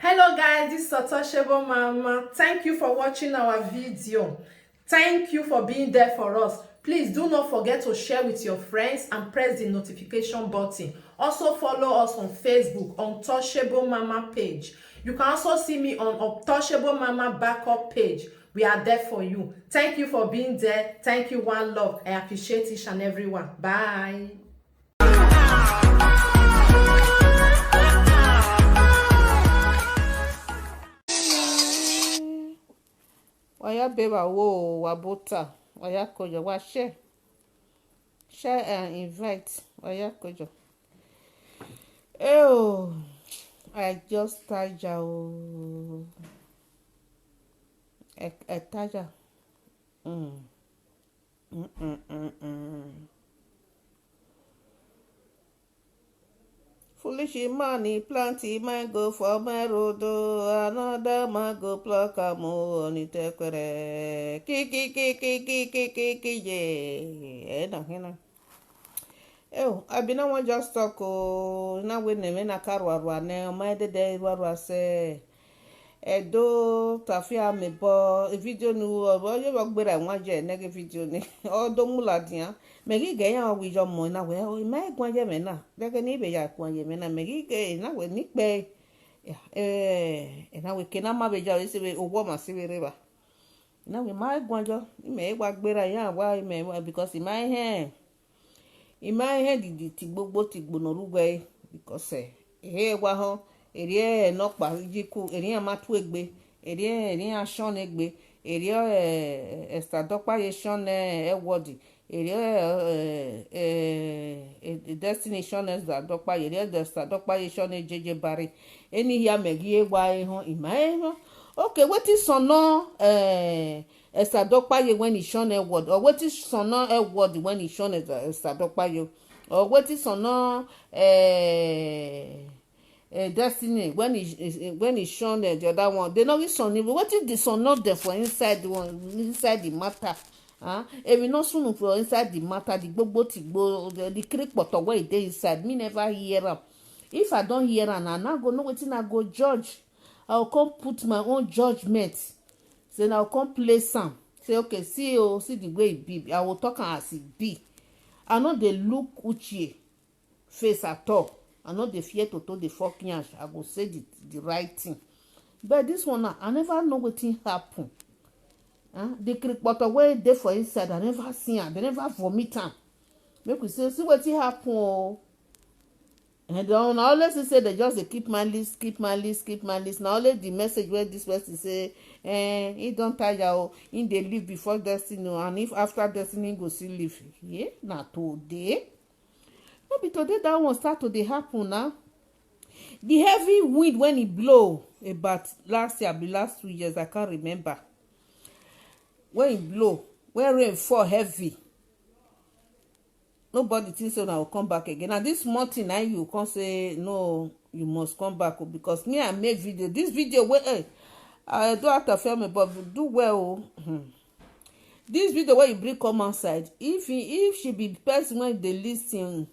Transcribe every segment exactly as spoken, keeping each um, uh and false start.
Hello guys, this is Untouchable Mama. Thank you for watching our video. Thank you for being there for us. Please do not forget to share with your friends and press the notification button. Also follow us on Facebook, Untouchable Mama page. You can also see me on Untouchable Mama backup page. We are there for you. Thank you for being there. Thank you, one love. I appreciate each and every one. Bye. Wa ya be vba wo, wa bota, wa ya koyọ, wa share, share and invite, wa ya koyọ. Eo, I just tire o. I, I tire. Mm. Mm-mm-mm-mm. Foolish man, he plant, he might go for my road, oh, another man go pluck am, oh, on it, eh, kere. Ki, ki, ki, ye. Eh, na, eh, na. Eo, I be na wan just talk o, na wẹ ne ẹmwẹ na ka rhuarhua nẹ, ọ ma dede rhuarhua sẹ. Ẹdo, Tafia mẹ bọ, video ni ru, ọ ye vbe gberra ẹwaẹn ye nẹghe video ni, ọ do mu ladian. Mẹ ghi gẹ iran vbe yọ ọmọ na wẹ, ọ, I ma guan ye ẹmwẹ na, dẹghe ne I vbe ya guan ye ẹmwẹ na, mẹ ghi gẹ na wẹ ne I kpẹe. Eh, na wẹ eke na ma vbe ya, ọ sẹ vbe owa ma sẹ vbe rre evba. Na wẹ I ma guan yọ, imẹ wa gberra iran wa, imẹ wa, because I ma hẹn, I ma hẹn didi ti gbogbo ti gbo ne ọ rre uwẹ re, because, eh, ehe wa họn, erriọ nọkpa yi ku, erriọ iran ma tu egbe, erriọ, erriọ iran shọn egbe, erriọ, eh, Esther Dọkpaye shọn, eh, Edward, erriọ, eh, eh, eh, Destiny shọn Esther Dọkpaye, erriọ Esther Dọkpaye shọn Jeje Barry. Eni hia mẹ ghi wa họn, I ma họn. Okay, wetin sọnnọ, eh, Esther Dọkpaye wẹ ne I shọn Edward, or wetin sọnnọ Edward wẹ ne I shọn Esther Dọkpaye, or wetin sọnnọ, eh, eh, Destiny wẹ ne I, eh, wẹ ne I shọn, eh, the other one. They no be sọnnọ, wetin the sọnnọ dem for inside the one, inside the matter? Ah, emwi ne ọ sunu for inside the matter, the gbogbo ti gbo, the, the kiri kpọtọ wẹ e dey inside, me never hear am. If I don hear am, I na go know wetin I go judge. I go come put my own judgment. Say na I go come place am. Say, okay, see o, see the way e be. I will talk am as e be. I no dey look Uche face at all. I no dey fear to, to dey fuck yansh. I go say the, the right thing. But this one now, I never know wetin happen. Huh? The kiri kpọtọ wey dey for inside, I never see am. They never vomit am. Make we say, see wetin happen o. And then I always say they just dey keep my list, keep my list, keep my list. Na only the message wey this person say, eh, he don tire o, he dey leave before Destiny o, and if after Destiny, he go still leave. Yeah, na today. No be today that one start to dey happen now. The heavy wind when e blow about last year, be last two years, I can't remember. When e blow, when rain fall heavy, nobody think say una go come back again. Na this small thing na you come say, "No, you must come back o," because me, I make video. This video wey, eh, I do out of film, but do well o. Hmm. This video wey you bring come outside, if he, if she be person wey dey listen,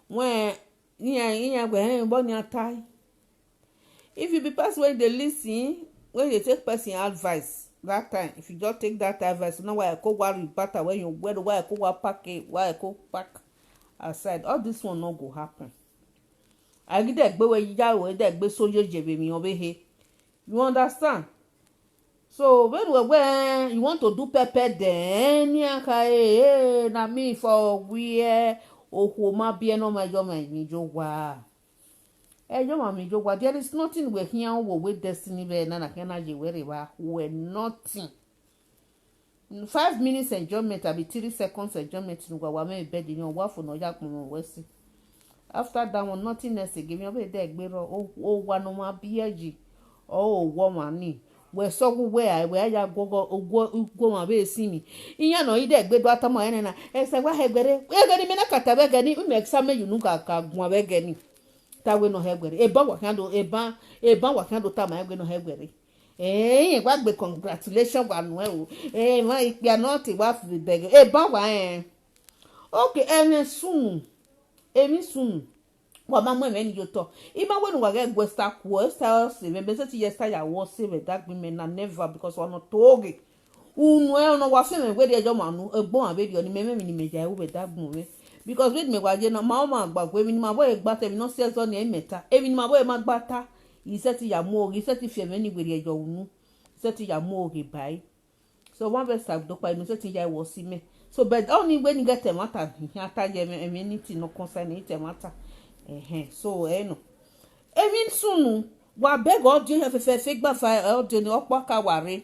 when, iyan, iyan gbe, eh, but ni atai. If you be person wey dey listen, wey dey take person advice, that time, if you just take that advice, no wa ko wa rebuttal, when you well, wa ko wa pack it, wa ko pack aside. All this one no go happen. Agidegbe we ya we degbe so ye je be mi obe he. You understand? So, when we, when you want to do pepper, then, ni aka, eh, eh, na me for where, okhuo ma biẹ ne ọ ma yọ ma emwi yo wa. Ẹ yọ ma mi yo wa. There is nothing we khian wo we Destiny vbe na na khian na ye wẹ rre evba. We nothing. Five minutes enjoyment, abi three seconds enjoyment, ne uwa wa mwẹ bed yan, wa fo ne ọ ya kpọnmwẹ wẹ si. After that one, nothing else again. Vbe dẹ gbe rrọọ, o, owa ne ọ ma biẹ yi, ọ, owa ọmwa ni. Wẹ sẹ ọghe uwẹ a, wẹ a ya guọghọ, guọ, guọ ọmwa vbe si ni. Iran nọ i dẹ gbe do a tama ẹnẹ na, ẹsẹ wa hẹ gberre. Ẹghẹ ne imẹ na ka ta vbe ẹghẹ ni, imẹ exam ye unu ka, ka guan vbe ẹghẹ ni. Ta wẹ ne ọ hẹ gberre. Eban wa khian do, eban, eban wa khian do tama ẹgbẹ ne ọ hẹ gberre. Eh, irẹn wa gbe congratulation wa nuẹn o. Eh, emwa ikpia nọ te wa fi bẹghe. Eban wa rẹn. Okay, ẹmwẹ sunu. Emwi sunu. Wa ma mu ẹmwẹ ni ye otọ. I ma wẹ ne uwa ghẹ gu Esther kuọ, Esther ọse mwẹ, mẹ sẹtin ya Esther ya wọ ọse mwẹ, ẹdẹ agbọn mwẹ na never, because wa nọ to ghe. Unu ẹre ne ọ wa fian mwẹ werriẹ ye ọmwa unu, egbe ọmwa vberriọ ni mẹ mwẹ emwi ne imẹ ya ru vbe ẹdẹ agbọn mwẹ. Because vbene imẹ wa ye na, ma ọmwa gba gu emwi ne ima vbe gba ta, emwi ne ọ si ẹzọ ni ẹre imẹ ta, emwi ne ima vbe ma gba ta, I sẹtin ya mu oghe, I sẹtin fi ẹmwẹ ni werriẹ ye unu, I sẹtin ya mu oghe ba ẹre. So, wa vbe sa do kpa enu, I sẹtin ya wọ ọse mwẹ. So, but ọni wẹ ne I ghẹ ta ẹmwata, I khian ta ye ẹmwẹ, ẹmwẹ ni ti nọ concern, I ta ẹmwata. Ẹhẹn, so, ẹ nọ. Emwi sunu, wa bẹghe audio hia fẹfẹfẹ gba fa audio ni, ọkpa ka wa rre.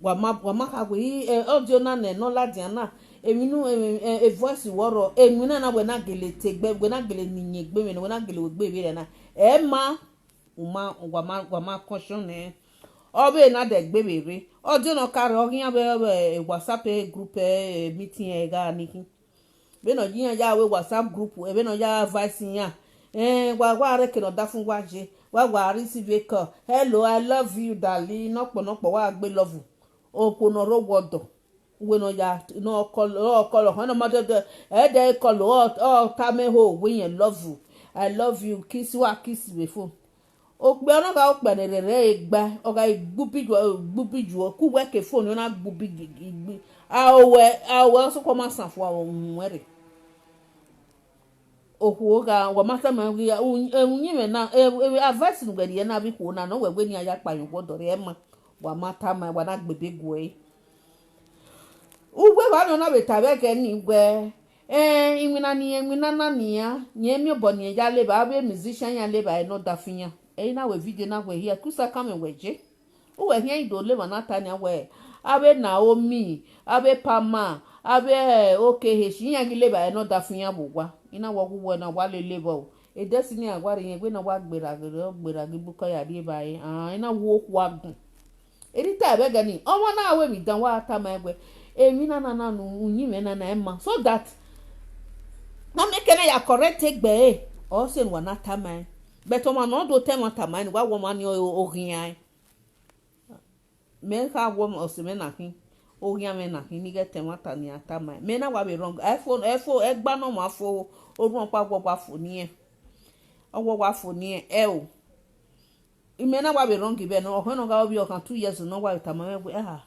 Wa ma, wa ma kha wẹ, eh, audio na nẹ, ne ọ ladian na, emwi nu, eh, eh, eh, voice wọ rrọọ, emwi na na wẹ na gele te egbe, wẹ na gele ni yin egbe mwẹ, wẹ na gele wẹ egbe vberriọ na. Ẹ ma, u ma, wa ma, wa ma caution nẹ. Ọ vbe na dẹ egbe vbe rre. Audio ne ọ ka rre, ọ ghi iran vbe, vbe WhatsApp group, eh, meeting, eh, gha ni khin. Vbene ọ ye iran ya ru WhatsApp group, vbene ọ ya advice iran, eh, wa, wa rre eke ne ọdafẹn uwa ye, wa, wa receive call, "Hello, I love you, darling," nọkpọ nọkpọ, wa gbe love. Okhuo ne ọ rre owa ọdọ, uwẹ ne ọ ya, ne ọ call, ọ call ọkhọn, ne ọ ma dẹdẹ, ẹ dẹ call, ọ, ọ tama ẹre ho, wẹ irẹn love you, I love you, kiss, wa kiss vbe phone. Okpia na gha okpia ne rhẹrhẹ ẹre gba, ọ gha gbubi ju, gbubi ju, ku wẹ ke phone na gbubi gigi gbi. A o wẹ, a o wẹ, ọ sokpan ma san fua, ọ mu ẹre. Okhuo gha, wa ma tama ghi, u-, uyinmwẹ na, e-, e-, advice ne uwẹ rhie na vbe ikhuo na, ne uwẹ wẹ ne iran ya kpa yan owa ọdọ rre, ẹ ma, wa ma tama, wa na gbe ebe guẹ ẹre. Uwẹ vbe nọ na vbe ta vbe ẹghẹ ni wẹ, eh, iwinna ni, iwinna na nian, rẹn miẹn obọ ne irẹn ya levba, avbe musician iran levba, ẹ ne ọdafẹn iran. Ẹ i na wẹ video na wẹ hia, kusa kan mwẹ wẹ je. Uwẹ khian i do levba na ta nian wẹ, avbe Naomi, avbe Pama, avbe, eh, Okeheshi, iran ghi levba, ẹ ne ọdafẹn iran vbe owa. I na wẹ ọghe uwẹ na wa lele vbọ o. Destiny a wa rre irẹn wẹ ne ọ wa gberra ghe, ọ gberra ghe, bukọ ya rri evbare, ah, I na wẹ okhuo agbọn. Erha I ta vbe ẹghẹ ni, ọmwa na ru emwi dan, wa tama ẹn wẹ, emwi na na na ne uyinmwẹ na na ẹ ma. So that, na miẹn kẹ ne ya correct egbe ẹre, ọ sẹ ne uwa na tama ẹn. But ọmwa ne ọ do ta ẹmwata ma ẹn, wa wẹ ọmwa ni o, o ghian ẹn. Mẹ kha wẹ ọse mwẹ na khin, oghian mwẹ na khin, ne I ghẹ ta ẹmwata ne iran tama ẹn. Mẹ na wa vbe wrong. Ẹ fo, ẹ fo, ẹgba ne ọmwa fo, orhuọn ọkpa wẹ ọ wa fo ne irẹn. Ọ wẹ ọ wa fo ne irẹn, ẹ o. Imẹ na wa vbe wrong vbe nọ, ọkhẹ ne ọ gha ovbi ọkhan two years ne ọ wa vbe tama mwẹ wẹ, ah,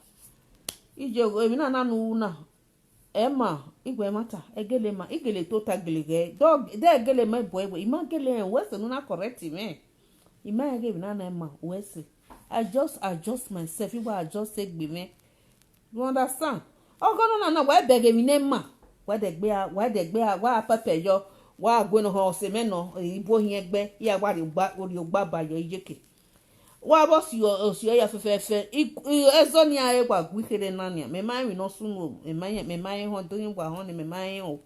iye, emwi na na ne u ru na, ẹ ma, I wẹ ẹmwata, ẹ gele ma, I gele tota gele ghẹ, dọ, de ẹ gele ma, ẹ bu ẹre wẹ, I ma gele rẹn, wẹ sẹ ne u na correct mwẹ. I ma rẹn ghe emwi na na, ẹ ma, wẹ sẹ. I just adjust myself, I wa adjust egbe mwẹ. You understand? Ọghe nọ na na, wa bẹghe emwi ne ẹ ma, wa dẹ gbe a, wa dẹ gbe a, wa pẹpẹ yọ, wa gue ne ọ họn ọse mwẹ nọ, ibu ohiẹn gbe, I ya wa rhie ogba, rhie ogba ba yọ iyeke. Wa vbe si, ọ, si ọ ya fẹfẹfẹ. I, i, ẹzọ ne iran re wa gu ikherhe na nian. Mẹ ma emwi ne ọ sunu o, mẹ ma, mẹ ma rẹn họn, do yin wa họn ni, mẹ ma rẹn o.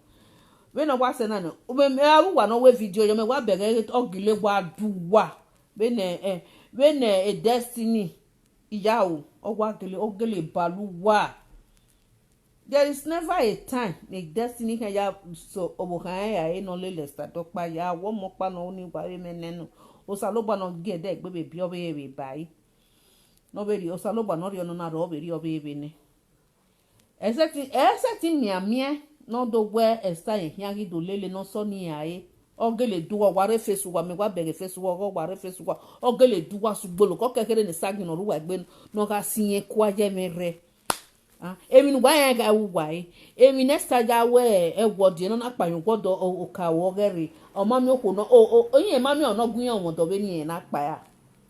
Vbene ọ wa sẹ na nọ, mẹ, mẹ a ru uwa ne ọ wẹ video yọ, mẹ wa bẹghe ọ gele wa du uwa. Vbene, eh, vbene, eh, Destiny, iyaro, ọ wa gele, ọ gele balu uwa. There is never a time ne Destiny khan ya sẹ ọvbokhan ẹre ra re ne ọ lele Esther dọkpa ya, wẹ ọmọ ọkpa ne ọ ru ni wa vbe mwẹ nẹ nọ. Osanobua ne ọ gie ẹdẹ egbe vbe biẹ ọvbehe vbe ba ẹre. Ne ọ vbe rhie, Osanobua ne ọ rhie ọnọna rrọọ, ọ vbe rhie ọvbehe vbe nẹ. Ẹ sẹtin, ẹ sẹtin mianmian ne ọ do wẹ Esther rẹn khian ghi do lele ne ọ sẹ ọnii ra re. Ọ gele du uwa, wa rre face uwa, mẹ wa bẹghe face uwa, ọghe wa rre face uwa, ọ gele du uwa sẹ ugbolo, ke ọ ke kherhe ne Esa ghi nọ rre uwa egbe ne ọ gha si irẹn kua ye ẹmwẹ rre. Ah, emwi ne uwa rẹn gha ru uwa re, emwi ne Esther ya wẹ ẹwọdiẹ ne ọ na kpa yan owa ọdọ, o, oka ruẹ ọghẹ rre, ọ ma miẹn okhuo nọ, o, o, irẹn ma miẹn ọnọgu iran ọmọdọ vbene irẹn na kpa ra.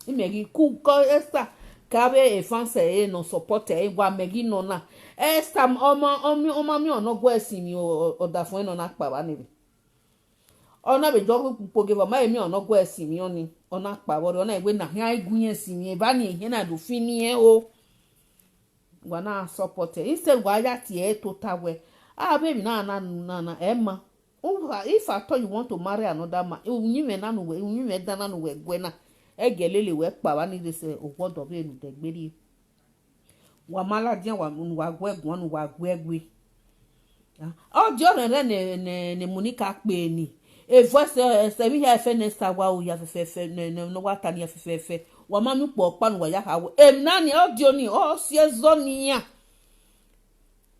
Imẹ ghi ku kọ Esther, ke avbe fans ẹre ne ọ support ẹre, wa mẹ ghi nọ na. Esther, ọ ma, ọ miẹn, ọ ma miẹn ọnọgu ẹre sinmwi, o, o, ọdafẹn ne ọ na kpa vba ni rre. Ọ na vbe jọ ghi kpokpo ghe vbe ọ ma miẹn ọnọgu ẹre sinmwi ọnii, ọ na kpa vbọ rre, ọ na wẹ ne a khian gu irẹn sinmwi, evba ni ehiẹn na do fin ne irẹn o. Wa na support ẹre. Instead, wa ya tie ẹre tota wẹ, avbe emwi na na, na, na, ẹ ma. Uwa, if at all you want to marry another man, uyinmwẹ na ne uwẹ, uyinmwẹ dan na ne uwẹ guẹ na, ẹgie lele wẹ kpa vba ni rre sẹ owa ọdọ vbene u dẹ gbe rrie. Wa ma ladian, wa, ne uwa guẹ guan, ne uwa guẹ gue. Ah, ọ dia ọrẹrẹ ne, ne, ne Monica kpe ni. E voice, eh, ẹsẹ vbe hia ẹfẹ ne Esther wa ru hia fẹfẹfẹ, ne, ne, ne ọ wa ta ni hia fẹfẹfẹ. Wa ma miẹn ukpo ọkpa ne uwa ya kha wẹ. Emwi na ni, ọ dia ọnii, ọ si ẹzọ ne iran.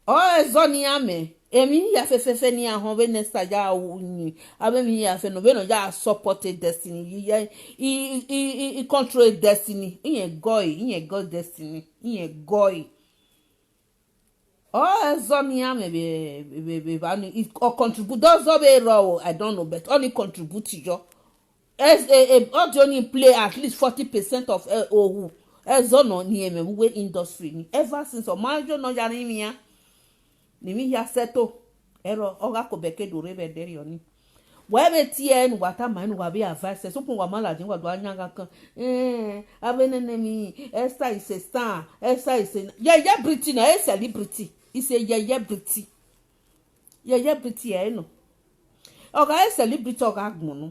Ọ ẹzọ ne iran mwẹ. Emwi hia fẹfẹfẹ ne iran họn vbene Esther ya yin, avbe emwi hia fẹ nọ, vbene ọ ya support Destiny, i, i, i, i, i control Destiny, irẹn gọe, irẹn gọe Destiny, irẹn gọe. Ọ ẹzọ ne iran mwẹ vbe, vbe, vbe evba ni, ọ contribute, dọzọ vbe rrọọ, I don't know, but ọ ni contribute yọ. As a, a, ọ do ni play at least forty percent of, eh, ohu. Ẹzọ nọ ni ẹmwẹ vbe uwu industry ni. Ever since, ọ ma yo ne ọ ya rinmwian, ne emwi hia settle. Ẹrọ, ọ gha kobẹ ke do rre vbe ẹdẹrriọ ni. Wẹ vbe tie ẹre ne uwa tama ẹre ne uwa vbe advice ẹre, sokpan uwa ma ladian, uwa do a yan gha kan. Eh, avbe nene emwi, Esther is a star, Esther is a, yẹyẹ Britain, a celebrity. Is a yẹyẹ Britain. Yẹyẹ Britain ẹre nọ. Ọ gha re celebrity, ọ gha gbọnnọ.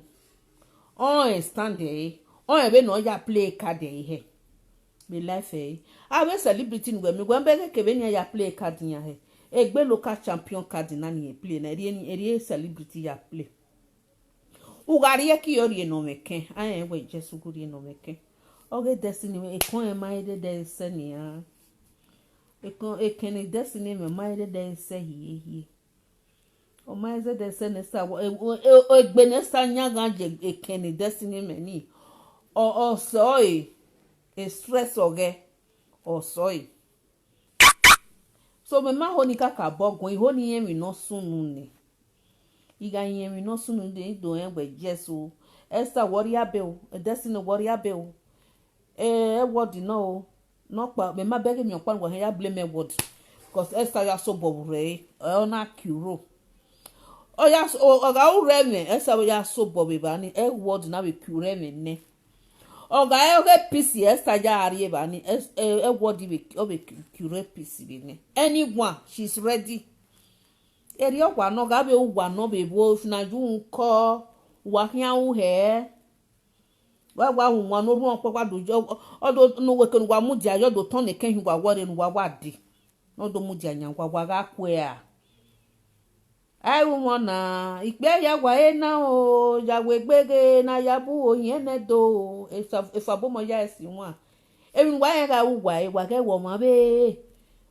Ọ rẹn stand ẹre, ọ rẹn vbene ọ ya play card ẹre hẹ. Vbe life ẹre. Avbe celebrity ne uwẹ miẹn, uwẹ bẹghe kevbe ne iran ya play card iran hẹ. Egbe local champion card na ni irẹn play na, erriọ, erriọ celebrity ya play. U gha rhie ẹki, ọ rhie ne ọ mwẹ kẹn, a rẹn wẹ Jesu gu rhie ne ọ mwẹ kẹn. Ọ ghe Destiny, ekẹn ọnrẹn ma he dede sẹ nian. Ekẹn, ekẹn ne Destiny mwẹ ma he dede sẹ hiehie. Ọ ma he zẹdẹ sẹ ne Esther wa, e, e, e, egbe ne Esther yan gha ye ekẹn ne Destiny mwẹ ni. Ọ, ọ sẹ ọre, e stress ọghẹ, ọ sẹ ọre. So, mẹ ma ho ni kakabọ guan, I ho ni rẹn emwi ne ọ sunu nẹ. I gha rẹn emwi ne ọ sunu nẹ, I do rẹn wẹ, yes o. Esther, wẹ ọ rhie abe o. Destiny, wẹ ọ rhie abe o. Eh, Edward nọ o. Nọkpa, mẹ ma bẹghe emwi ọkpa ne uwa khian ya blame Edward. Because Esther ya sobọ vbe urre ẹre, ọ na ki uro. Ọ ya so, ọ, ọ gha ru rẹ mwẹ, Esther ya sobọ vbe evba ni, Edward na vbe ki uro ẹmwẹ nẹ. Ọ gha re ọghe peace Esther ya rrie evba ni, Es-, eh, Edward vbe, ọ vbe ki uro peace vbe nẹ. Anyone, she's ready. Erriọ owa ne ọ gha vbe ru uwa ne ọ vbe vbo, if na ye uhunmwu kọ, uwa khian ru hẹ. Wa, wa hu wan ne orhuọn ọkpọkpa do yo, ọ do ne uwẹ ke ne uwa mudia yọ do tọn ne ekẹn hin uwa wọrre ne uwa wa dee. Ne ọ do mudia yan uwa, wa gha kue ra. Ẹ ru wọn na, ikpia ya wa re na o, ya wegbe ghe ne a ya bu ohiẹn nẹ do, efa, efa obọ ọmọ ya ẹse wan. Emwi ne uwa rẹn gha ru uwa re, wa ghẹ wẹ ọmwa vbe,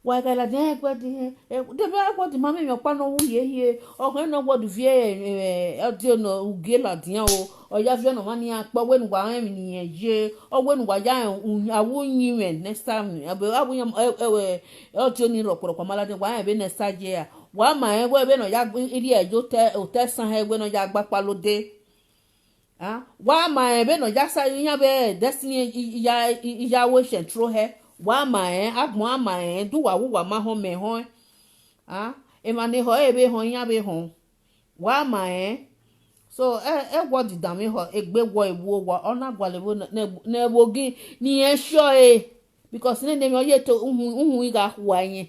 wa ghẹ ladian Edward hẹ, e, de vbe Edward ma mwẹ emwi ọkpa ne ọ wu hiehie, ọ khẹ ne Edward viẹ, eh, ọdiọn ne ugie ladian o, ọ ya viọ ne ọmwa ne iran kpẹ, ọ wẹ ne uwa rẹn emwi ne irẹn ye, ọ wẹ ne uwa ya rẹn u-, a wu yin mwẹ next time, a wu yin, ẹ, ẹ, ọdiọn ni rhọkpọrhọkpọ ma ladian, wa rẹn vbene Esther ye ra, wa ma rẹn wẹ vbene ọ ya gbe, irri ẹre ye otọ, otọ ẹsan hẹ wẹ ne ọ ya gba kpalọ odẹ. A, wa ma rẹn vbene ọ ya sa iran vbe Destiny ya, ya ru eshẹn tro hẹ, wa ma rẹn, agbọn a ma rẹn, de uwa wu uwa ma họn mẹ họn. A, emwa ne họn ẹre vbe họn, iran vbe họn. Wa ma rẹn. So, ẹ, Edward danmwehọ, egbe wọ, ewu owa, ọ na gualọ ẹvbo ne, ne, ne ẹvbo gin, ne irẹn sure ẹre. Because nene emwi ọ ye to uhunmwu, uhunmwu i gha khua iyẹn.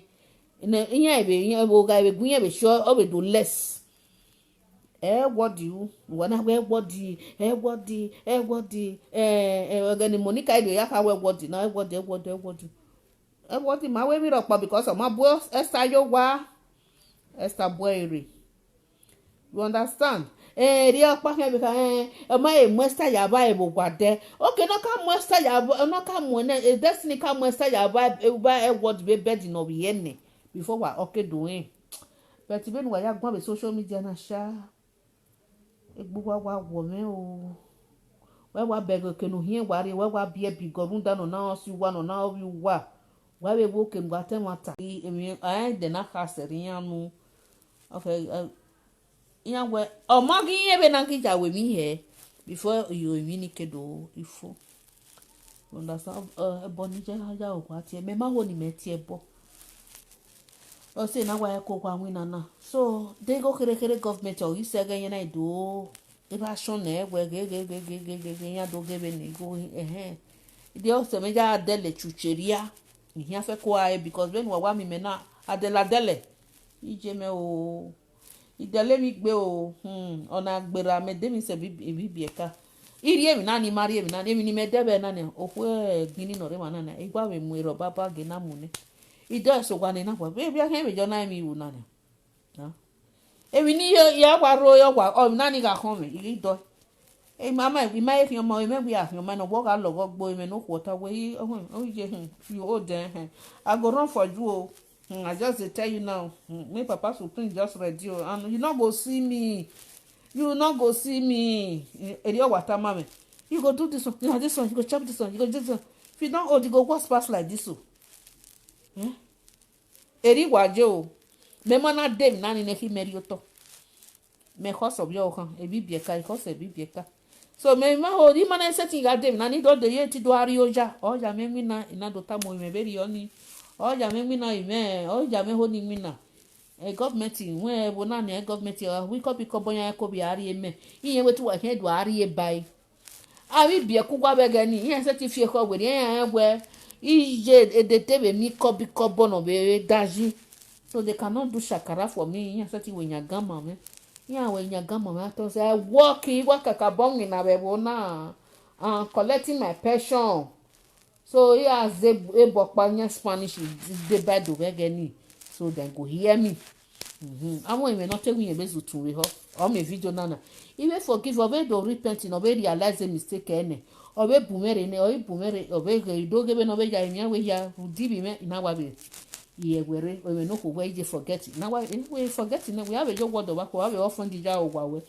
Ne iran vbe, iran vbe gha vbe gu iran vbe sure, ọ vbe do less. Edward ru, wa na wẹ Edward, Edward, Edward, eh, eh, ẹghẹ ne Monica rhie ya kha wẹ Edward na, Edward, Edward, Edward. Edward ma wẹ emwi rhọkpa because ọ ma bu Esther ye owa. Esther bu ẹre rre. You understand? Eh, erriọ ọkpa khian vbe kha, eh, ọ ma he mu Esther ya vba ẹvbo owa dẹ. Okay, ne ọ ka mu Esther ya vba, ne ọ ka mu nẹ, eh, Destiny ka mu Esther ya vba, eh, vba Edward vbe bed ne ọ vbiẹ nẹ. Before wa, ọ ke do rẹn. But vbene uwa ya guan vbe social media na sha, egbe uwa wa wọ mwẹ o. Wẹ wa bẹghe eke ne u hiẹn wa rrie, wẹ wa biẹ bigọ rhunmwuda ne ọ na si uwa, ne ọ na ovbi uwa. Wa vbe ru eke ne uwa ta ẹmwata. I, emwi, a rẹn ẹdẹ na khasẹ rre iran nu. Okay, eh, iran wẹ, ọ ma ghi rẹn vbene a ghi ya ru emwi hẹ, before iro emwi ni ke do ifo. You understand? Eh, ẹbọ ne I ya, ya ru owa tie, mẹ ma ho ne imẹ tie ẹbọ. Ọ sẹ ne a wa ya ko owa winna na. So, deghẹ kherhe kherhe government ọ ghi sẹ ẹghẹ yẹn na do, erha shọn nẹ wẹ ghe, ghe, ghe, iran do ghe vbene igho, ẹhẹn. Ideghẹ ọsẹ mwẹ ya dẹlẹ chuche rria, I khian fẹko ra re, because vbene uwa wa miẹn imẹ na, adẹlẹ adẹlẹ, iye mwẹ o, I dẹlẹ emwi gbe o, hmm, ọ na gberra mẹ de emwi sẹ vbe ibi-, vbe ibiẹka. I rhie emwi na ni, I ma rhie emwi na ni, emwi ne imẹ dẹ vbe na nia, okhuo ẹgbinni ne ọ rre emwa na nia, I wa vbe mu erha ọba ba gie na mu nẹ. I dẹ sẹ owa ne na wa, vbe, vbe a khian vbe yọ na emwi ru na nia. Ah. Emwi ne I ya wa rro, ọ wa, ọ na ni gha khọn mwẹ, I ghi dọe. Emwi ma, I ma he khian ọmọ, emwi wẹ a khian ọmọ, ne ọ wẹ ọ gha lọghọ gbe emwi ne okhuo ta wẹ, I, ọ, ọ, iye, hmm, you old, eh, eh. I go run for you o. Hmm, I just dey tell you now. Hmm, me Papa Supreme just ready o, and you no go see me. You no go see me. Eh, eri ọ wa tama mwẹ. You go do this one, you go this one, you go chop this one, you go this one. If you don't hold, you go worse pass like this o. Hmm? Eri wa je o. Mẹ ma na de emwi na ni nẹ khin mẹ rhie otọ. Mẹ khọsẹ ovbi ọvbokhan, evbibiẹka, I khọsẹ evbibiẹka. So mẹ ma ho, I ma na sẹtin gha de emwi na ni do de ye te I do a rrie oya. Ọ ya mwẹ iwinna, I na do tama mwẹ vberriọ ni. Ọ ya mwẹ iwinna, imẹ, ọ ya mwẹ ho ni iwinna. E government, wẹ ẹvbo na nian, government, ọ, wẹ ikọbikọbọ iran ko vbe a rrie mẹ. Irẹn wẹ te uwa khian do a rrie ba ẹre. Avbe ibiẹka uwa vbe ẹghẹ ni, iran sẹtin fi ekhọe werriẹ, iran rẹn wẹ iye edede vbe miẹn ikọbikọbọ ne ọ vbe da yi. So they cannot do shakara for me, iran sẹtin wẹ iyangan ma mwẹ. Iran wẹ iyangan ma mwẹ, atọ sẹ work, I wa kakabọ winna vbe ẹvbo na, and collecting my pension. So iran zẹ ebọ ọkpa yan Spanish deba do vbe ẹghẹ ni, so they go hear me. Mhm. Avbe ẹmwẹ ne ọ te wẹ irẹn vbe zẹ utun vbe họ, ọ miẹn video na na. I vbe forgive, ọ vbe do repent, ne ọ vbe realize mistake ẹre nẹ, ọ vbe bu mwẹ rre nẹ, ọ i bu mwẹ rre, ọ vbe ghe do ghe vbene ọ vbe ya emwi a wẹ hia rhunmwuda ivbi mwẹ, I na wa vbe ye ẹwẹ rre, ẹmwẹ ne okhuo wẹ I ye forget, I na wa, I na wẹ forget nẹ, wẹ a vbe ye ọwọdọ vbe akhuẹ, a vbe offend ya owa wẹ.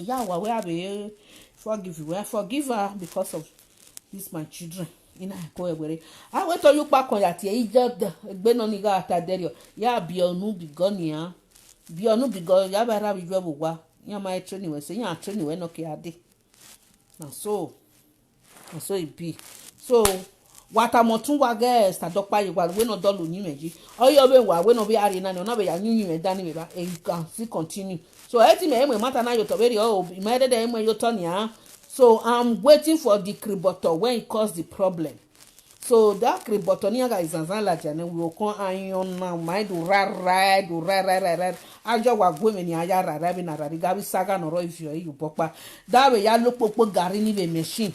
Ya owa wẹ a vbe forgive wẹ, I forgive her because of this my children. I na ko ẹwẹ rre. A wẹ te ọ ye ukpakọn ya tie, I just egbe nọ ni gha ta dẹrriọ. Ya biẹ unu bigọ nian. Biẹ unu bigọ, ya vbe rra vbe iyuẹ vbe owa. Iran ma train wẹ, sẹ iran train wẹ nọ ke a dee. Na so, na so it be. So, wa tama ọtẹn uwa ghe Esther Dọkpaye, wa wẹ ne ọ dọlọ uyinmwẹ yi. Ọ ye ọ vbe wa wẹ ne ọ vbe a rrie na ni, ọ na vbe ya yin uyinmwẹ dan ni vbe evba, and you can still continue. So, ẹ ti mẹ, ẹ mu ẹmwata na ye otọ vberriọ o, I ma dẹdẹ mu ẹn ye otọ nian. So, I'm waiting for the kribọtọ when it cause the problem. So, that kribọtọ ne iran gha zanzan ladian nẹ, we will come iron na, ma do ra ra, do ra ra ra ra. A jọ wa gu emwi ne iran ya ra ra vbe na ra, gha vbe saga ne ọ rrọọ ivie ọre ye obọ ọkpa. Da vbe ya lo kpokpo garri ni vbe machine.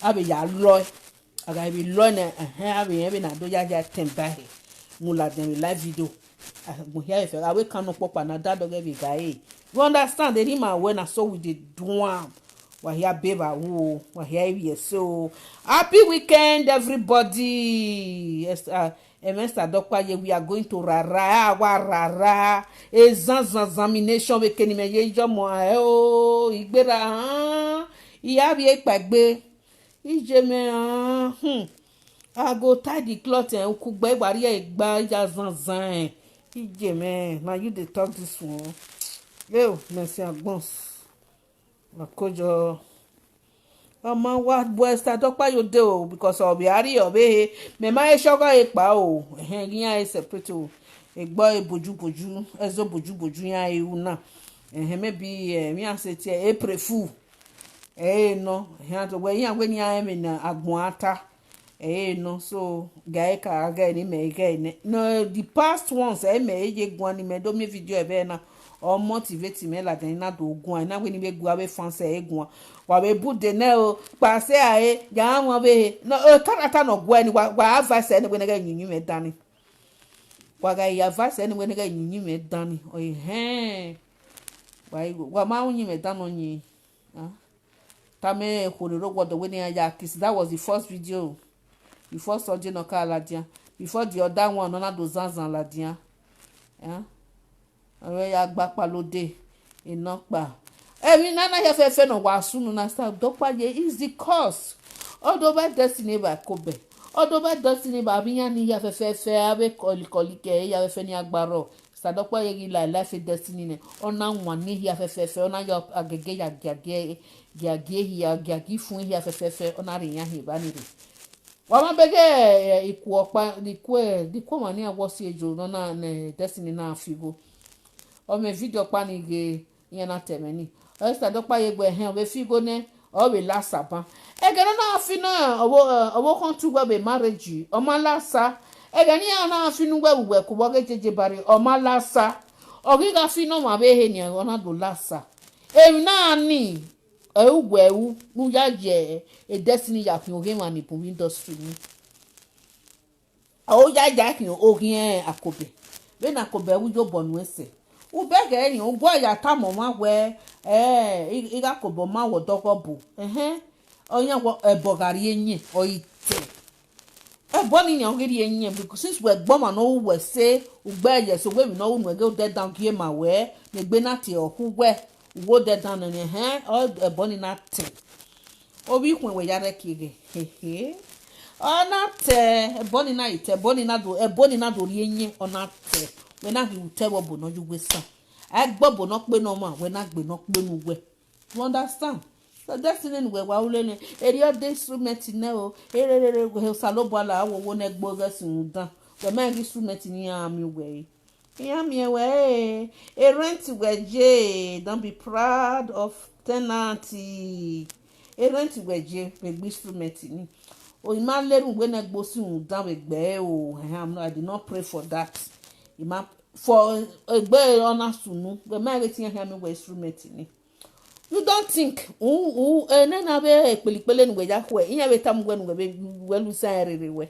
A vbe ya lọe. A gha vbe lọe nẹ, ẹhẹn, a vbe rẹn vbe na do ya ya tẹn ba ẹre. Mu ladian vbe live video. Agbọn hia fẹfẹ, a wẹ kan nọ kpọkpa na, da dọghe vbe gha re. You understand? Erriọ ima wẹ na so we dey do am. Wa hia be vbe aro, wa hia ivbi ẹse o. Happy weekend, everybody. Esther, uh, Esther Dọkpaye, we are going to rara, a wa rara. Ezan zan zan mi nation vbe kene imẹ ye yọmọ ẹ o, igberra han. I ya vbe kpaegbe. Iye mwẹ, ah, hmm. I go tie the cloth, eh, ukugbe wa rhie egbe ya zanzan, eh. Iye mwẹ, na you dey talk this one. Yo, mercy agbọn. Ma kojo. Ọ ma wa bu Esther Dọkpaye ode o, because ọ vbe a rrie, ọ vbe he. Mẹ ma he shọgha re kpa o. Ẹhẹn, iran he separate o. Egbe bojuboju, ẹzo bojuboju iran he ru na. Ẹhẹn, maybe, eh, iran sẹ tie April Fool. Ẹ i re nọ, iran do wẹ iran wẹ ne iran mwẹ ne agbọn a ta. Ẹ i re nọ, so, ga ẹre ka gha ghe ne imẹ ghe nẹ. No, the past ones, ẹ, imẹ ye guan ne imẹ do miẹn video ẹvbo na. Ọ motivate imẹ ladian, I na do guan, I na wẹ ne I vbe gu avbe fans ẹre guan. Wa vbe bu ude nẹ o, kpa sẹ a re, ya mwẹ ọvbehe. No, character ne ọ guẹ ni, wa, wa advice ẹre ne wẹ ne ghẹ yin uyinmwẹ dan ni. Wa gha ya advice ẹre ne wẹ ne ghẹ yin uyinmwẹ dan ni. Ọ, ehẹn. Wa, wa ma yin uyinmwẹ dan nọ yin. Ah. Tama ẹn, khuo ne rre owa ọdọ wẹ ne iran ya kiss. That was the first video, the first audio ne ọ ka ladian. Before the other one, ne ọ na do zanzan ladian. Eh? Ọ ya gba kpalọ ode, enọkpa. Emwi na na hia fẹfẹ ne ọ wa sunu na, Esther Dọkpaye is the cause. Ọ do vbe Destiny vbe Akobẹ. Ọ do vbe Destiny vbe avbe iran ni hia fẹfẹfẹ, avbe kọlikọli kẹ hia fẹfẹ ni a gba rrọọ. Esther Dọkpaye ghi la life Destiny nẹ, ọ na wan ne hia fẹfẹfẹ, ọ na ya agege ya giagie, giagie hia, giagie ifun hia fẹfẹfẹ, ọ na rhie iran hin evba ni rre. Wa ma bẹghe, eh, ikuo ọkpa, ikuo, ikuo ọmwa ni a wọ si ejo nọ na ne Destiny na fi igho. Ọ mwẹ video ọkpa ni ghe iran na ta ẹmwẹ ni. Esther Dọkpaye gbe ẹhẹn, ọ vbe fi igho nẹ, ọ vbe la Osa ban. Ẹghẹ ne ọ na fi nọ, ọvbo, ọvbokhan tu uwẹ vbe marriage, ọ ma la Osa. Ẹghẹ ne iran na fi ne uwẹ vbe uwẹ ku vbe ọghe jeje ba rre, ọ ma la Osa. Ọ ghi gha fi nọ ọmwa vbe ehe nian, ọ na do la Osa. Emwi na ni, ẹ i ru wẹ ru ne u ya ye Destiny ya khian oghian emwa ni bun vbe industry ni. Ọ ya ya khian oghian Akobẹ. Vbene Akobẹ ru iyobọ nuẹn sẹ. U bẹghe ẹre, u guan ya tama ọmwa wẹ, ẹ, I, I gha Akobẹ ma wẹ ọdọghọ bu. Ẹhẹn. Ọ yan wẹ ẹbọ gha rrie yẹn, ọ i te. Ẹbọ ni yan ghi rhie yẹn, because since wẹ gbe ọmwa ne ọ ru wẹ sẹ, ugbẹn ye sẹ, wẹ emwi ne ọ ru nuẹn ghe odẹ dan gie ma wẹ, ne egbe na tie ọkhu wẹ, uwu odẹ dan nẹ, ẹhẹn, ọ ẹbọ ni na tẹ. Ovbi ikhuẹn wẹ ya rẹkieghe, hehe. Ọ na tẹ, ẹbọ ni na i tẹ, ẹbọ ni na do, ẹbọ ni na do rhie yẹn, ọ na tẹ. Wẹ na ghi ru tẹ vbe obọ ne ọ ye uwu esan. A gbe obọ ne ọ kpe ne ọmwa, wẹ na gbe ne ọ kpe ne uwẹ. You understand? So destiny ne uwẹ wa ru lele, erriọ de instrument nẹ o, erere, Osanobua la wowo ne ẹgbe ghẹ sunu dan. Wẹ ma ghi instrument ni iran miẹn uwẹ re. Iran miẹn wẹ re, e rent wẹ ye, don't be proud of tenant. E rent wẹ ye vbe egbe instrument ni. O, I ma lele uwẹ ne ẹgbe sunu dan vbe egbe ẹre o, I did not pray for that. I ma, for egbe ọ na sunu, wẹ ma ghi te iran khian miẹn uwẹ instrument ni. You don't think, u, u, enena vbe ekpelikpele ne uwẹ ya khuẹ, iran vbe tama uwẹ ne uwẹ vbe, uwẹ lu isan rere wẹ,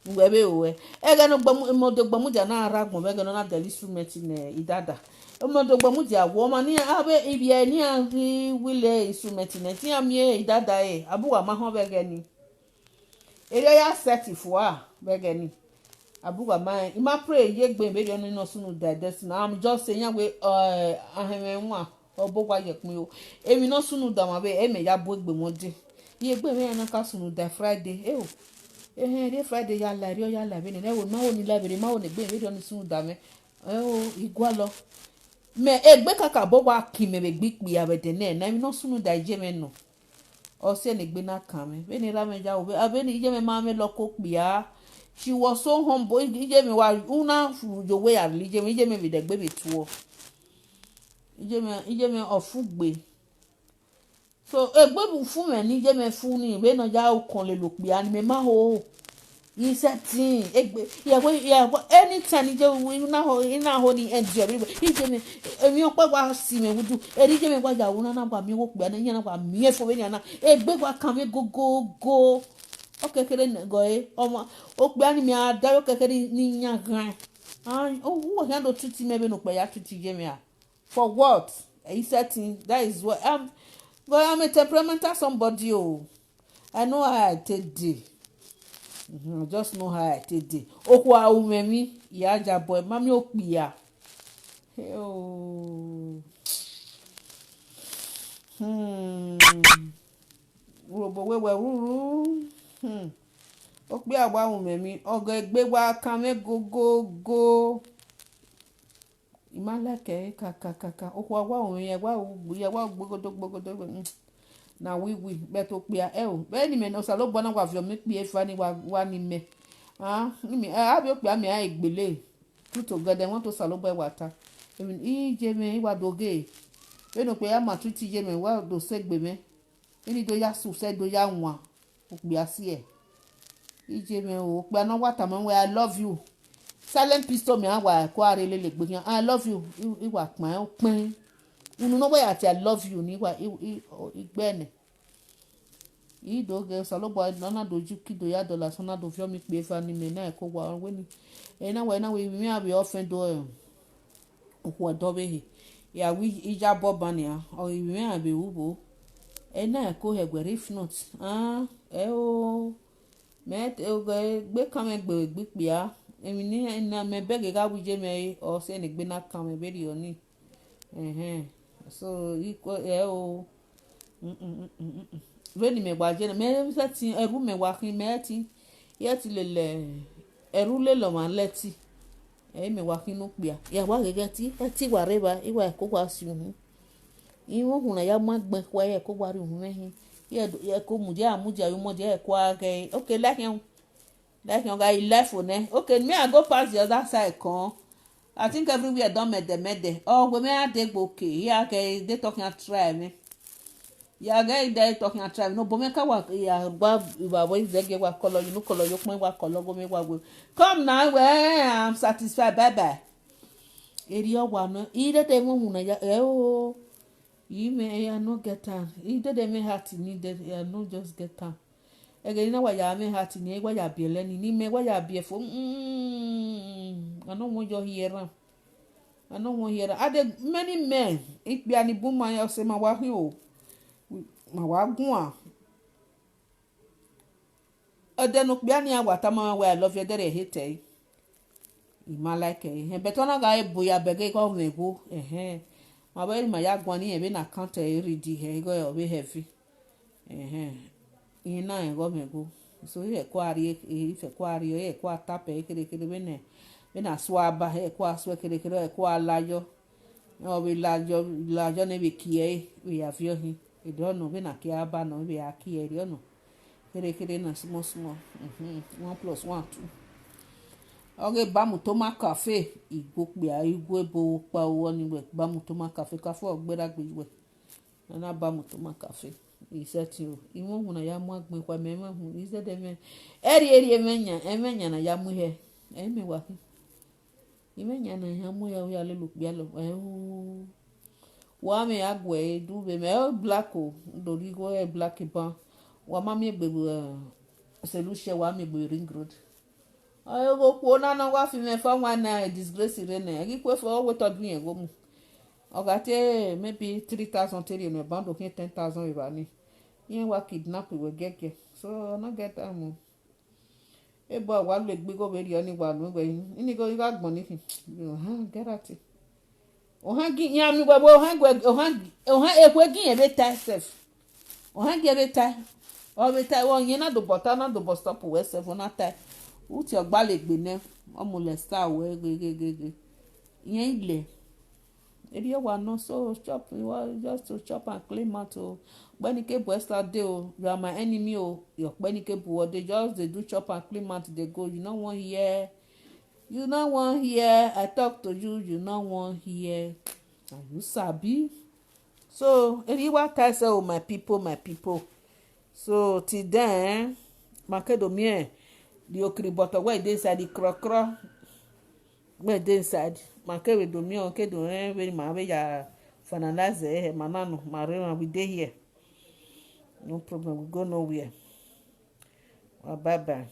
ne uwẹ vbe ruẹ. Ẹghẹ ne ọmọdé ọgbọ mudia na rre agbọn vbe ẹghẹ ne ọ na dẹlẹ instrument ne idada. Ọmọdé ọgbọ mudia wọ ọmwa ne iran, avbe ivbi ẹre ne iran ghi wile instrument nẹ, te iran miẹn idada ẹre, abu uwa ma họn vbe ẹghẹ ni. Erriọ ya set fua vbe ẹghẹ ni. Abu uwa ma rẹn, I ma pray ye egbe vberriọ ni ne ọ sunu da destiny. I'm just saying, iran wẹ, eh, ahẹnmwẹ wan, ọ bu owa ye ẹkpẹn o. Emwi ne ọ sunu da ọmwa vbe, ẹre mẹ ya bu egbe mwẹ dee. Iye egbe mwẹ iran na ka sunu da Friday, eo. Ehẹn, rhie Friday ya la, erriọ ya la vbene, ne ẹvbo ne ma ho ni la vbene, ma ho ne egbe vberriọ ni sunu da mwẹ. Eo, I gualọ. Mẹ egbe kakabọ wa kin mẹ vbe egbe ikpia vbe ẹdẹ nẹ, na emwi ne ọ sunu da iye mwẹ nọ. Ọ siẹ ne egbe na kan mwẹ. Vbene erha mwẹ ya ru, vbene iye mwẹ ma mwẹ lọkọ okpia, she was so humble. Iye mwẹ wa, u na fu ye owe ya rhie iye mwẹ, iye mwẹ vbe dẹgbe vbe tuọ. Iye mwẹ, iye mwẹ ọ fu gbe. So, egbe vbe ufu mwẹ ne iye mwẹ fu ni, vbene ọ ya ru ukọn lele okpia ni, mẹ ma ho. I sẹtin, egbe, ya wẹ, ya wẹ, anytime iye mwẹ, I na ho, I na ho ni endure vbe iye mwẹ, emwi ọkpa wa si mwẹ vbe udu, erha iye mwẹ wa ya ru na, na wa miẹn owa okpia na, iran na wa miẹn fo vbenian na, egbe wa kan mwẹ gogogo. Ọ kekere ne gọ re, ọmwa, okpia ni mẹ a da, ọ kekere ne iran ghan. Ah, uwa khian do treat mẹ vbene okpia ya treat iye mwẹ a? For what? Are you certain? That is what I'm, but I'm a temperamental somebody. Oh, I know how I take dey. Mhm, I just know how I take dey. Okhuo a ru mwẹ emwi, ya ja boy, ma miẹn okpia. Oh. Hmm. Urhobo wẹ wẹ ruru. Hmm. Okpia wa ru mwẹ emwi, ọ ghe egbe wa kan mwẹ gogogo. I ma like ẹre kakakaka. Okhuo a wa ru mwẹ, ya wa ru, ya wa ru gbogodo gbogodo. Hmm. Na wiwi, but okpia ẹo. Vbene imẹ ne Osanobua na wa viọ mẹ ikpia eva ni wa, wa ni mẹ. Ah, ni mẹ, eh, avbe okpia mẹ a i gbele. Tutu gẹdẹ, wẹ te Osanobua wa ta. Emwi, iye mwẹ, I wa do ghe. Vbene okpia ya ma treat iye mwẹ, wa do sẹ egbe mwẹ. Ini do ya su sẹ do ya wan. Okpia siẹ. Iye mwẹ o, okpia ne ọ wa tama wẹ, "I love you." Silent pistol mẹ a wa ẹko a rre lele egbe khian, "I love you." I, I wa kpan ukpẹn. Unu ne ọ wa ya tie "I love you" ni wa, I, I, I gbe nẹ. I do ghe Osanobua ne ọ na do ju kido ya dọla, sẹ ọ na do viọ mẹ ikpia eva ni mẹ na ẹko wa wẹ ni. Ena wẹ na wẹ ivbi mwẹ a vbe ọfẹn do, eh, okhuo ẹdẹ ọvbehe. Ya wẹ iyabọ ban nian, ọ ivbi mwẹ a vbe ru vbo. Ena ẹko hẹ guẹ, if not, ah, ẹo. Mẹ te, oghe egbe kan mwẹ gbe egbe ikpia. Emwi ne na mẹ bẹghe gha wu iye mwẹ re, ọ sẹ ne egbe na kan mwẹ vberriọ ni. Ẹhẹn. So, I ko, ẹo. Mm, mm, mm, mm, mm, mm. Vbene imẹ wa ye na, mẹ sẹtin, ẹrhu mẹ wa khin, mẹ ẹtin, I ẹtin lele, ẹrhu lele ọmwa lẹtin. Ẹ, imẹ wa khin ne okpia. Ya wa gheghe ẹtin, ẹtin wa rre evba, I wa ẹko wa si uhunmwu. Imwẹ uhunmwu na ya mu agbẹn khua, I ẹko wa rrie uhunmwu ẹhin. I ẹko mudia, mudia ye ọmọdia, I ẹko a ghẹ. Okay, like him. Like him, guy, he left for now. Okay, me, I go pass the other side, come. I think everywhere don mẹdẹ mẹdẹ. Oh, we me a dey go okay. Yeah, okay, they talking and try me. Yeah, guy, they talking and try me. No, but me ka wa, yeah, wa, wa, wa, zege wa color you, no color you, wa color go me wa go. Come now, well, I'm satisfied. Bye bye. Eri ọ wa nọ, I dede mwẹ uhunmwu na ya, eh, oh. I mẹ, I no get am. I dede mwẹ heart ni, I no just get am. Ẹghẹ ne I na wa ya mwẹ heart ni, I wa ya biẹlẹ ni, ne imẹ wa ya biẹ fo. Mm, I no wan yọ hiẹ erhan. I no wan hiẹ erhan. A de, many men, ikpia ni bun ma ya ọse ma wa khin o. Ma wa guan. Ẹdẹ ne okpia ni a wa tama mwẹ wẹẹ I love you, ẹdẹ rẹ hate ẹre. I ma like ẹre, ẹhẹn, but ọ na gha re ebo ya bẹghe ighẹ ọ mwẹ igho, ẹhẹn. Ma vbe ma ya guan ne irẹn vbene account ẹre rhie hẹ ighẹ ọ vbe heavy. Ẹhẹn, irẹn na rẹn ighẹ ọ mwẹ igho. So, irẹn kua rrie, irẹn kua rrie, irẹn kua tap ẹre kherhe kherhe vbene, vbene a sua ba, irẹn kua suẹ kherhe kherhe, irẹn kua layọ. Ọ vbe layọ, layọ ne vbe kie ẹre vbe ya viọ hin. Erriọ nọ, vbene a kie a ba nọ, vbe a kie ẹre erriọ nọ. Kherhe kherhe na small small. Mhm, one plus one, two. Ọ ghe Bamutoma Cafe, igho okpia, igho ebo kpa owọ ni wẹ Bamutoma Cafe, cafe ọ gberra gbe wẹ. A na Bamutoma Cafe. I sẹtin o, I mwẹ uhunmwu ne a ya mu agbọn ekhua, mẹ mwẹ uhunmwu, I zẹdẹ mwẹ. Ẹrriẹrriẹ ẹmwẹ yan, ẹmwẹ yan ne a ya mu hẹ, ẹ i mẹ wa khin. Imẹ yan ne a ya mu hẹ, ọ ya lele okpia lọ, ẹ o. Wa mwẹ a guẹ ẹre du vbe mẹ, ẹ black o, do rhie igho ẹ black ban. Wa ma miẹn egbe vbe, eh, St. Lucia, wa miẹn egbe vbe Ring Road. Ọghe okhuo na ne ọ wa fi mwẹ fo, ọmwa na disgrace rre nẹ, ẹghẹ ikue fo, ọ wẹ te ọ du irẹn igho mu. Ọ gha te maybe three thousand te rhie nuẹn, ban do khian ten thousand vbe evba ni. Irẹn wa kidnap wẹ giẹgiẹ. So, ọ na get am o. Ebo a wa lu egbe igho vberriọ ni wa nuẹn wẹ, ini igho I gha gbọn ni khin. Ohan, get out. Ohan gi iran miẹn wẹ, wẹ ohan gu, ohan, ohan ekhue gi irẹn vbe tae sef. Ohan gi ẹre vbe tae, ọ vbe tae, ọ yẹn na dobọ ta, na dobọ stop wẹ sef, ọ na tae. U tie ọgbalegbe nẹ, ọ molesta wẹ gheghegheghe. Irẹn i lẹ. Erriọ wa nọ, so chop, you want just to chop and clean mouth o. Ọkpẹnike bu Esther dee o, you are my enemy o. Ọkpẹnike bu wẹ dee, just dey do chop and clean mouth dey go. You no wan hear, you no wan hear, I talk to you, you no wan hear. And you sabi. So, erriọ I wa tae sẹ o, my people, my people. So, till then, ma ke do miẹn the okiri bọtọ wẹ I dey inside, the krọkrọ wẹ I dey inside. Ma ke vbe do miẹn, ke do rẹn vbene ma vbe ya finalize ẹre, ma na nọ, ma rre emwa, we dey here. No problem, we go nowhere. Well, bye bye.